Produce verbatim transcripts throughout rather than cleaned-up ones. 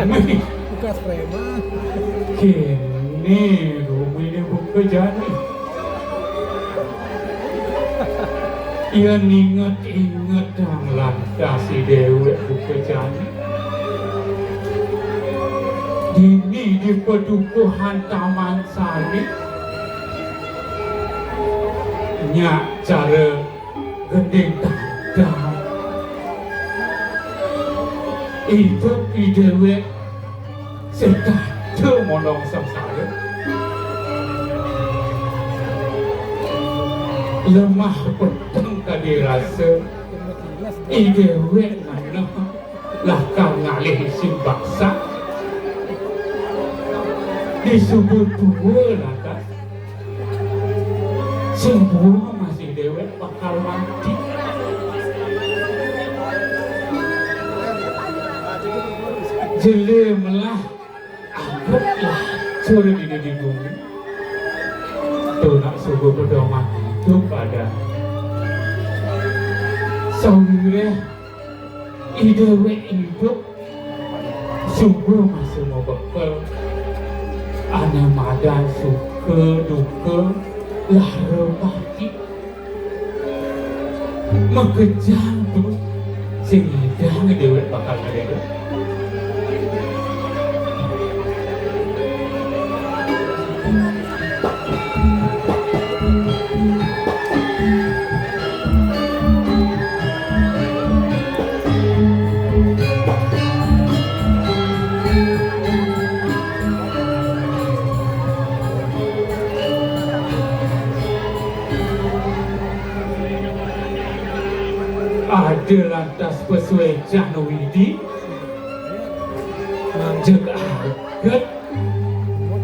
Bekas preman. Kéné ruminé buka jani. Yén inget-ingetang lantas i déwék buka jani. Dini di padukuhan Taman Sari. Nyak cara gending tandang. Idup i déwék sing tada mondong sengsara. Lemah peteng kadi rasa i déwék manah lakar ngalih sing baksa. Disuba tua lantas. Sing buang masih déwék bakal mati. Jelé melah anggap lah sore dini di bumi. Tuh nak subuh pedoman hidup ada. Sawiréh i déwék idup suba masih mabekel. Ané madan suka duka lara pati. Makejang tuh sing ngidang déwék bakal ngadédé. Ada lantas pasuécan Widi, jeg aget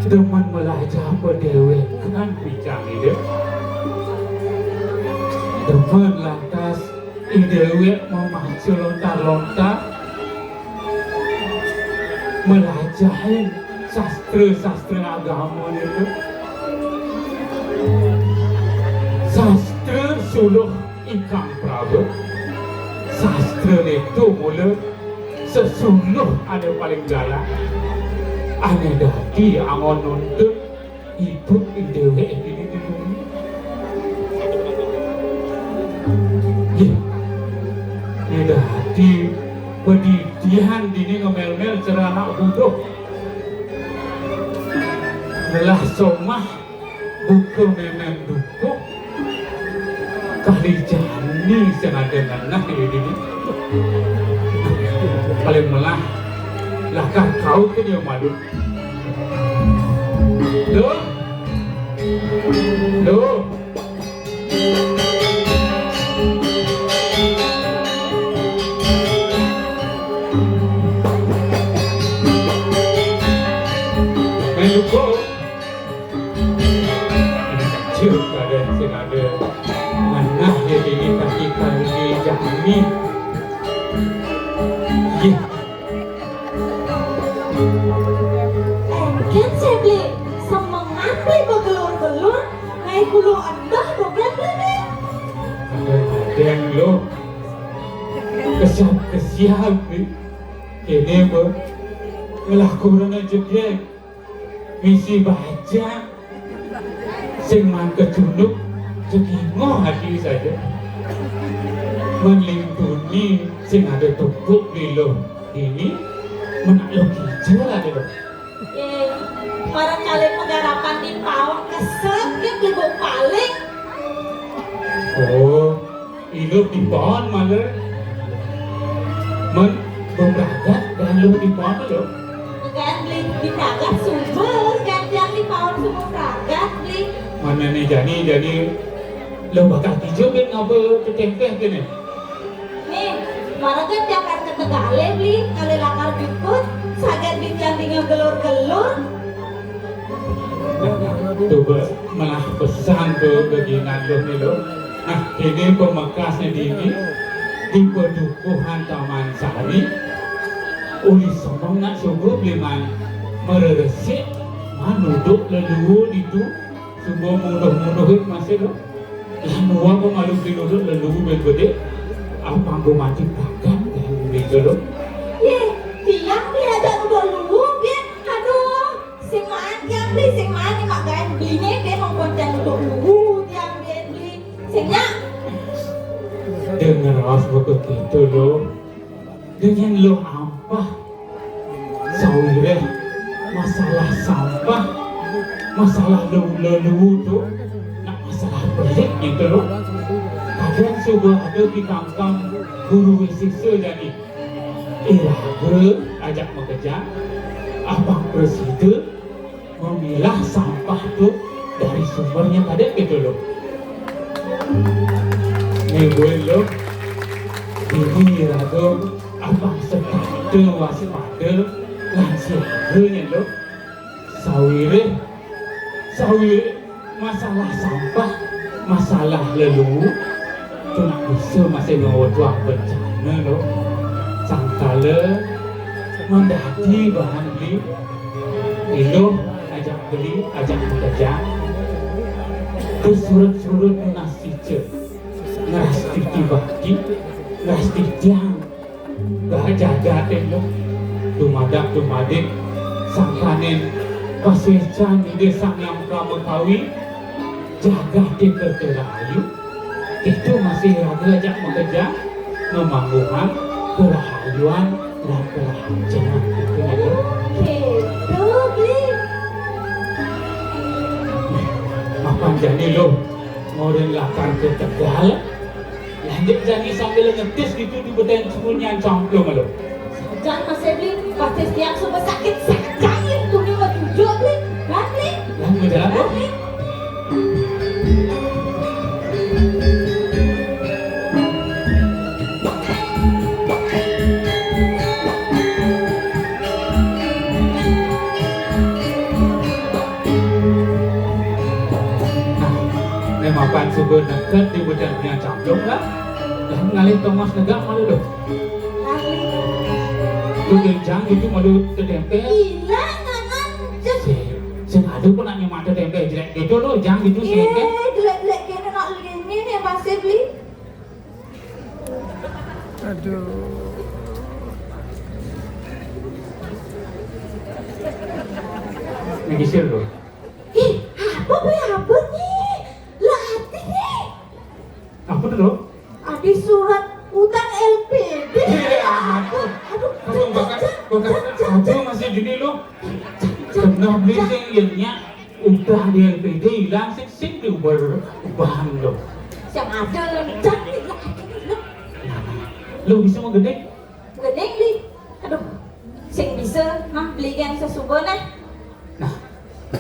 demen melajah padéwékan pican Ida. Demen lantas i déwék mamaca lontar-lontar, melajahin sastra-sastra agama itu. Sastra suluh ingkang praba. Sastra itu mula sesuluh ané paling galak, ané dadi anggon nuntun idup i déwék dini di bumi. Nggih. Né dadi padidian dini ngemel-mel cara anak buduh. Ngelah somah buka mémén dukuh. Kali jani sing ada ngenah ya dini. Paling melah lakar kau ke dia malu. Duh. Duh. Main dukuh. Kecil pada sing ada. Manah ya dini kaki kali jani. Ih. Engkén sih, Bli, semengan Bli begelur-gelur, naik bulu endah bukan Bli, Bli? Ada-ada yang lo kesiap-kesiap, Bli. Kéné ba ngelakuran aja, Bli. Misi baja sing man kecunduk, cekingoh ati saja. Mén lintuni sing ada tepuk di luh dini, menak luh kija ada luh. Eh, marang kalih pagarapan di paon keset, dia beli bau paling. Oh, Iluh di paon malah. Mén bebragat dan luh di paon lo. Kan beli di pragat suba, gantian di paon suba pragat beli. Mana nih jani, jani lo bakal tijo kan ngapa ketémpéh kéné? Nih, mara kan tiap hari ketegalé beli, kali lakar bikut, sagan bintang dingin gelur-gelur. Coba melah pesan ke geginan lo nih lo. Nah, ini pamekasné dini di padukuhan Taman Sari. Uli semeng nak subuh beli man mereresik, man duduk lelua ditu, subuh muduh-muduhin masih lo. Lah mua pun malu beli duduk lelua ben gede. Apa gua mati makan dan beli lo. Yé, Tiang diajak duduk dulu, Bli. Aduh, sing maan tiang, Bli, sing maan ni mak gaén Bli ni, Bli, mengkon tiang duduk dulu, tiang, Bli, Bli. Sing nyak. Dengar aus begitu lo. Dengan lo ampah. Sawiréh masalah sampah, masalah lelu-lelu to, nak masalah pelit kéto lo. Kadén suba ada pikangkang guru sisa jani. Iraga ajak makejang, apang prasida mamilah sampah to dari sumbernya kadén kéto lo. Né buin lo, dini iraga apang setata waspada lan siaga nyen lo. Sawiréh, sawiréh masalah sampah, masalah lelu, to nak bisa masih ngawetuang bencana lo. Sangkala mandadi bahan Bli, iluh ajak Bli, ajak makejang. Ka surut-surut nunas ica, ngrastiti bakti, ngrastitiang Bah jagaté lo, dumadak dumadik, sangkaning pasuécan Ida Sang Hyang Pramakawi, jagaté kerta rahayu, kéto masih raga ajak makejang, ngamangguhang karahayuan lan karahajengan kéto, Ida. Kéto, Bli. Mapan jani lo, ngorin lakar ka tegal. Lanjut jani sambil ngetis gitu di beten sunyian camplung lo. Sajan masih Bli, pasti tiang suba sakit sajan itu ni mah jujur Bli. Kan Bli? Lan majalan lo. Kan Bli? Nah, né mapan suba neket di beten sunyian camplung lah. Lah ngalih tongos negak malu lo. Tuh jang gitu malu tetempe. Ilang anan. Sing, sing ada pun nak nyemak tetempe jelek gitu lo, jang gitu sing. Eh, jelek-jelek gitu nak lini nih masih Bli. Aduh. Ini kisil lo. Ih, apa Bli, apa nih? Latih nih. Apa tuh lo? Adi surat utang L P D. Iya, aduh. Aduh, aduh, jang, bakat, jang, bakat, jang, jang, aduh, jang. Masih gini lo. Jang, jang, jang. Pernah beli sing yén nyak utang di L P D ilang sing sing diuber ubahan lo. Sing ada lo, jang, lo, lo. Nah, lo bisa mau gede? Gede, Bli. Aduh, sing bisa, nah, Bli gén sasuba, nah. Nah,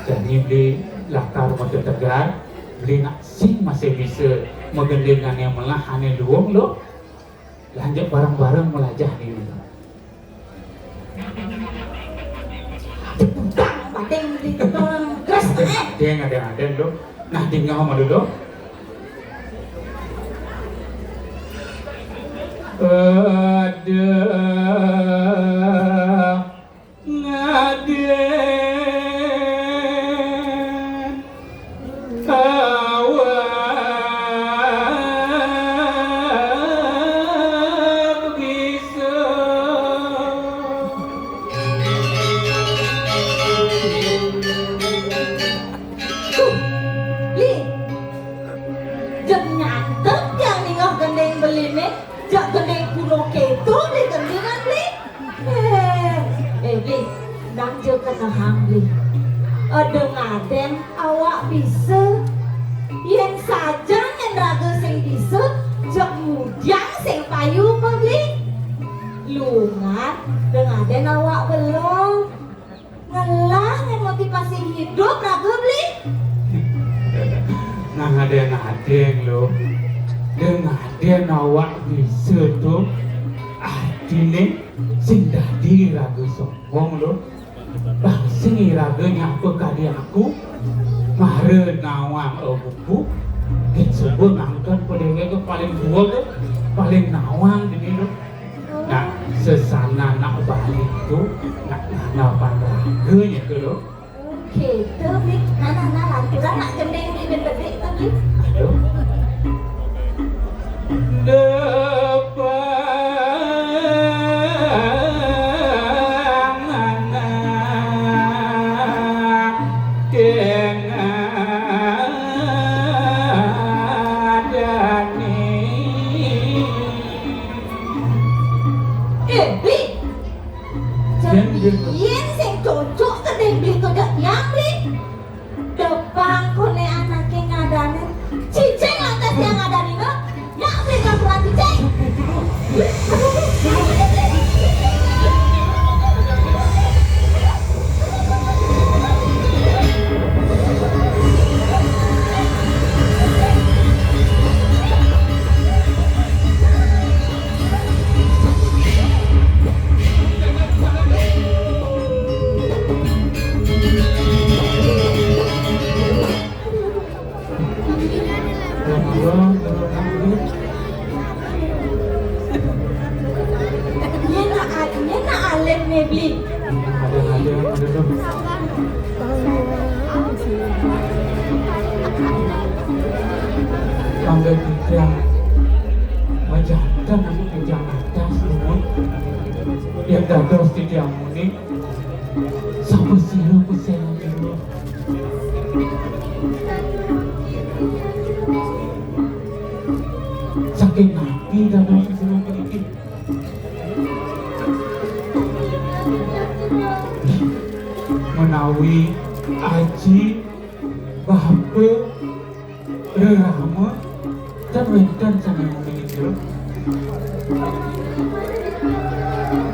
jani Bli lakar mada tegar, Bli nak sing masih bisa magending ané melah ané luung lo. Lanjut bareng-bareng melajah dini. Ada putang, bading di gedong, terus, eh. Deng, ada, ada lo. Nah, dingau malu lo. Ada. Ngadén awak bisa. Tuh, Li, jeg nyantep tiang ningeh gending beliné, jeg gending kuno kéto Li gendingan Li. Eh, eh, Bli, dang ja kenehang, Bli. Eda ngadén awak bisa. Yén sajan yén raga sing bisa, jeg ngudiang sing payu, Bli. Lungan, eda ngadén awak belog. Ngelah yén motivasi hidup raga, Bli. Nah, ngadén-ngadén lo. Eda ngadén awak bisa to. Artiné sing dadi raga sombong lo. Bang sing iraga nyapa kadi aku, mara nawang buku, gén suba ngangken padéwék paling tua, paling nawang dini lo. Nak sesana nak balik tu, nak nanapan raga nya tu lo. Oké, tu, Bli. Nah, nah, nah, lanturan nak gending Bli bedik tu, Bli. Aduh. Depan Iya, iya, nak, iya. Iya, nak, iya, nak, alit né, Bli. Ada, ada, ada tuh. Tangga tiga. Wajah dan aku tiga atas ini. Yang dados tiga muni. Sapa sira kusena jero? Saking napi dados sira puniki? Menawi aji, bapa, rerama, tan wénten sané ngomongin jero.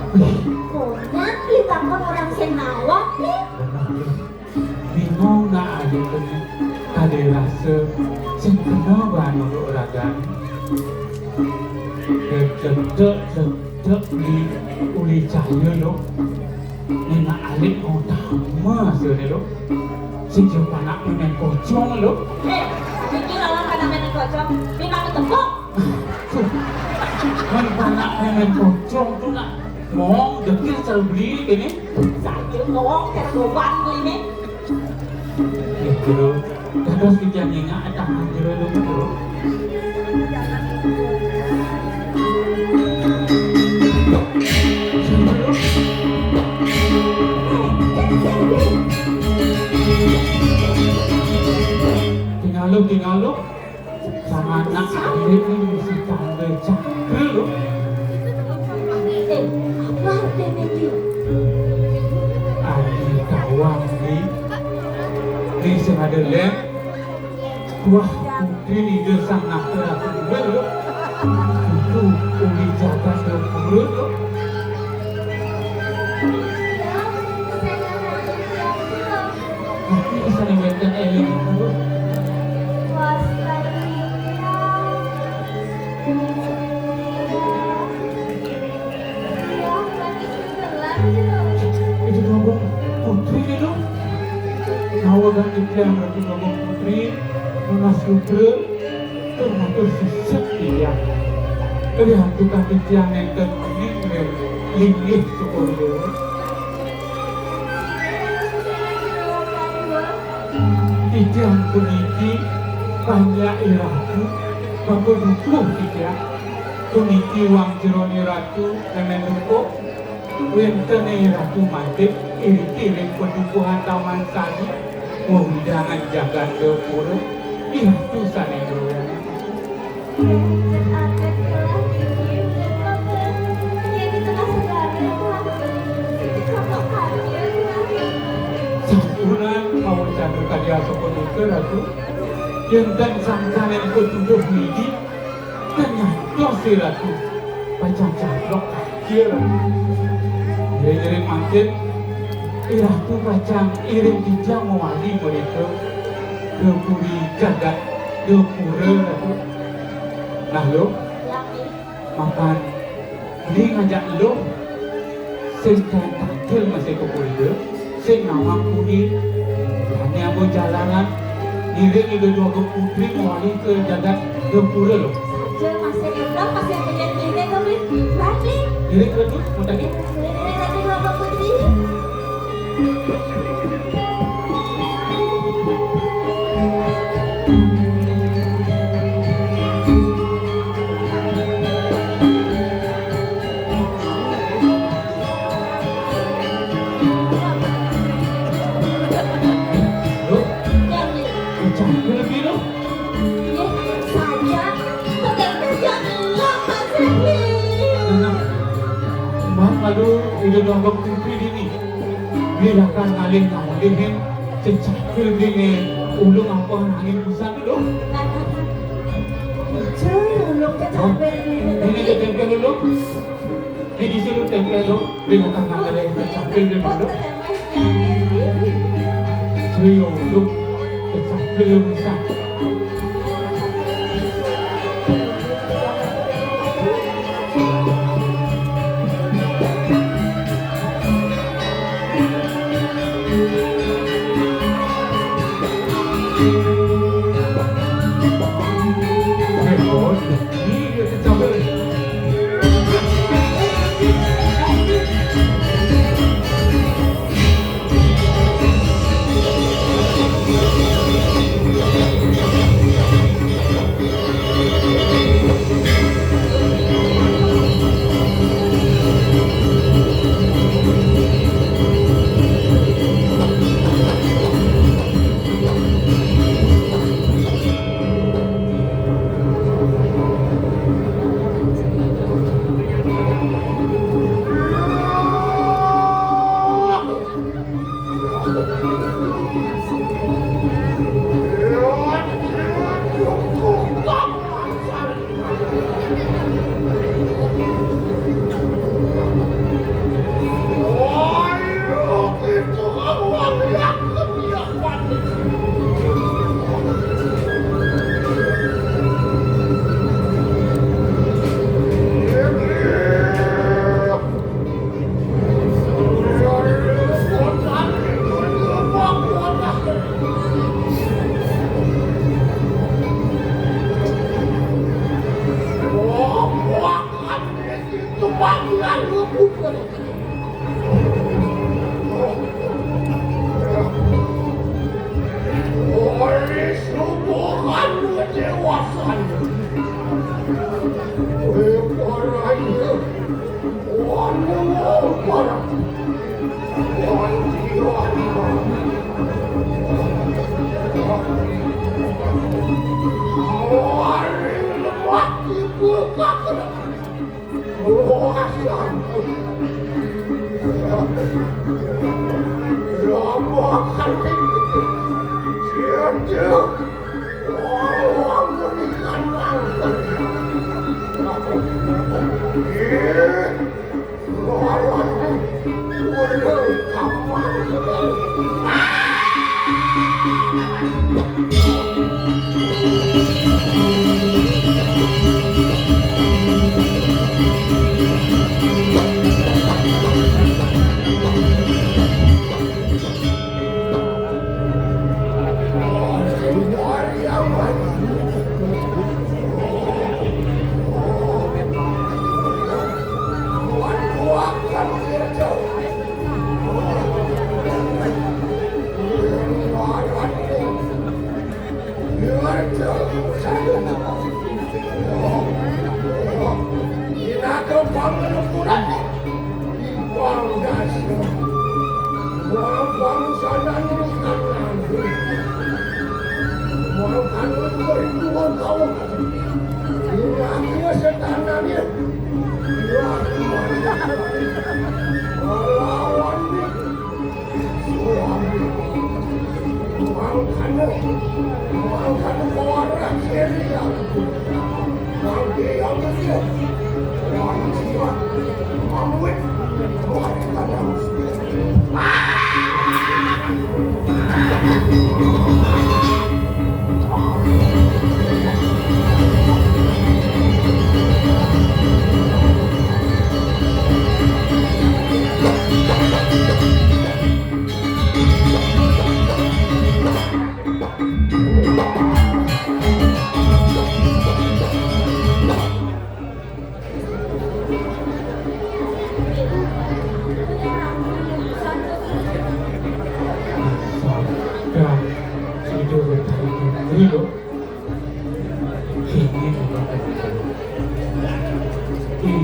Wih, Konan ditakon orang sing nawak, nih. Bener, nih. Bingung nak aja kene. Kadé rasa sing kena bahan untuk ragan. Dedek, dedek, uli, uli cahaya, lho. Néna alit mau tamu hasilnya, lho. Sing jero panak mémén pocong, lho. Eh, iki lawan panak mémén pocong, memang tepuk. Mun panak mémén pocong tuh nak, mong dekil sel beli kene. Sakit mong, cara lubang beli nih. Gitu. Dados titiang nyengak éta manjero lho, Bro. Tingaluk, tingaluk. Sang anak alit ini mesti tangga cakra lho. Eh, apa artinya itu? Adi tawang di, di sing ada lem. Wah, putri nida sang naga ratu duel lho. Itu uli jagat lho, pura lho. Tapi di sana wénten éling pura. Itu Gembong Putri itu. Nawa dan Ikhlas Ratu Gembong Putri, Nunas Lutra, tur matur sisip titiang. Lihat tukang titiang nénten mening linggih syukur Dewa. Titiang puniki panjak iratu, maka dukuh titiang. Puniki wang jeroné ratu, némén dukuh. Wénten iratu madhep, iriki ring padukuhan Taman Sari, wewidangan jagat Gapura, iratu sané ngrungu. Sampunang pawecana karya sapunika, Ratu. Yén tan sangkaning pituduh mriki, kan nyantos, Ratu. Pacang caplok kaki, Ratu. Ngiring-ngiring mangkin, Ratu pacang iring titiang mawali mrika ka puri jagat Gapura, Ratu. Nah, Luh, mapan beli ngajak Luh, sing kaen tangkil masih ka puri, sing nawang puri, berani ambo jalanan, ngiring Ida Dwagung Putri mawali ka jagat Gapura, Luh. Saja masih enak, masih pengen beli, Luh. Berani. Ngiring, Ratu, mau tadi? Ngiring, Ida Dwagung Putri. Loh, kecampe lagi, loh. Nggih, saja. Tetep kerja elok, Pak Sri. Nah, nah. Mbah, aduh, udah nonton Putri ini. Dia akan ngalih-ngalihin cecakil gini. Ulung apa nangis pisan, loh. Nah, nah, nah. Ijo, ulung kecampe ini. Ini kecampe, loh. Di sini tempel lo, di muka kamar yang tercampil di mana? Trio lo, tercampil lo bisa.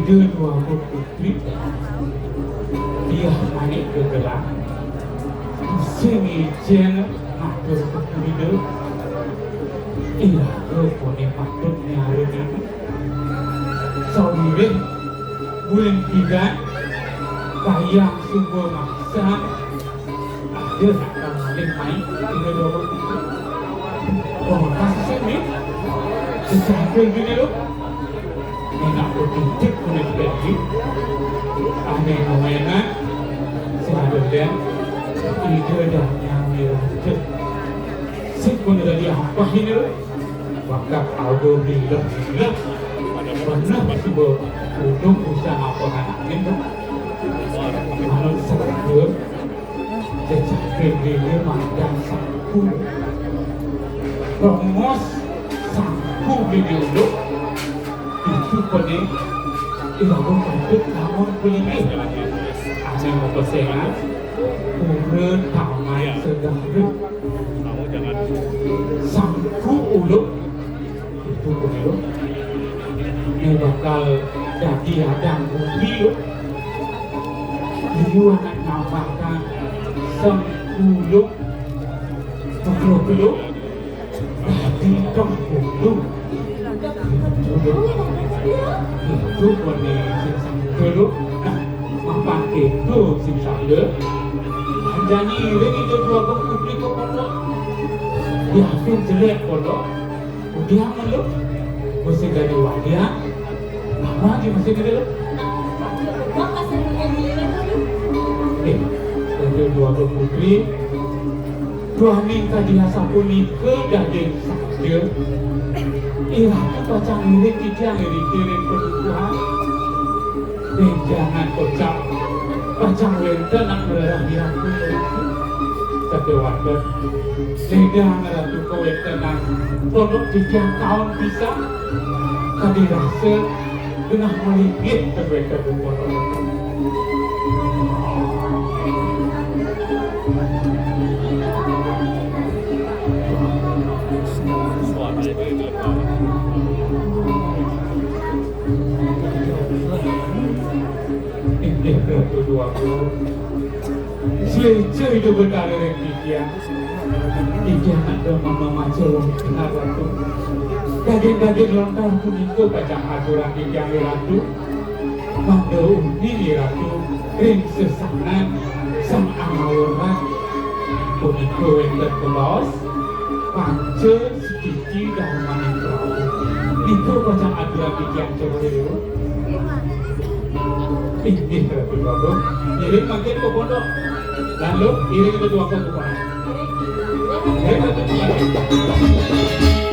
Ida Dwagung Putri, Diah Manik Gegelang, sing ijin matur keprida, iraga pune patut nyarengin. Sawiréh buin pidan kayang suba maksan, ada sakal malih mai dina dua puluh tujuh. Oh, kasih sini. Sejaga gini lo. Enak begitu kulit bagi. Ané ngoénan sing ada dan ida dan nyami raja. Sing kulit tadi apa ini lo? Bakat aldo bileh-bileh. Bener suba uduk bisa ngapa nganakin to. Manut sabda, jejak bendene mandang sangku. Rongos sangku bene uduk. Itu pene iraga patut lamun kulinggih. Ane mapesengan, pura taman segara. Sangku uluk itu pemilu. Ini bakal dadi adang bumi, Luk. Liu anak nambahkan sangku uluk. Pemilu-pemilu. Dadi kang bumi. Itu pene sing sangku uluk. Nah, mapan itu sing sangku. Jani iring itu dua belas publik kok pondok. Diapin jelek pondok. Udiang lu. Mesti dadi wadiang. Apa lagi mesti gede lu? Eh, dadi dua belas putri. Duaning kadi asapunika daging saja. Iratu pacang ngiring titiang ring padukuhan. Ring jangan kocap pacang wénten nak ngrereh iratu. Sakéwanten, Ida Ratu kawéntenan pondok titiang kaon pisan. Kadi rasa genah malinggih ka wénten pondok. Inggih Ratu Déwagung. Suéca Ida Betara ring titiang. Titiang ada mama maca wong benar Ratu. Daging-daging lontar punika pacang aturang titiang Ratu. Mangda uning Ratu ring sesanan Sang Anawar punika wénten kabaos. Panca Siti Darmaning Prabu. Niku pacang aduan titiang Cokil. Inggih, Ratu Prabu. Ngiring mangkin ka pondok. Lalu, iring ka tuaka ka pondok. Iring ka tuaka.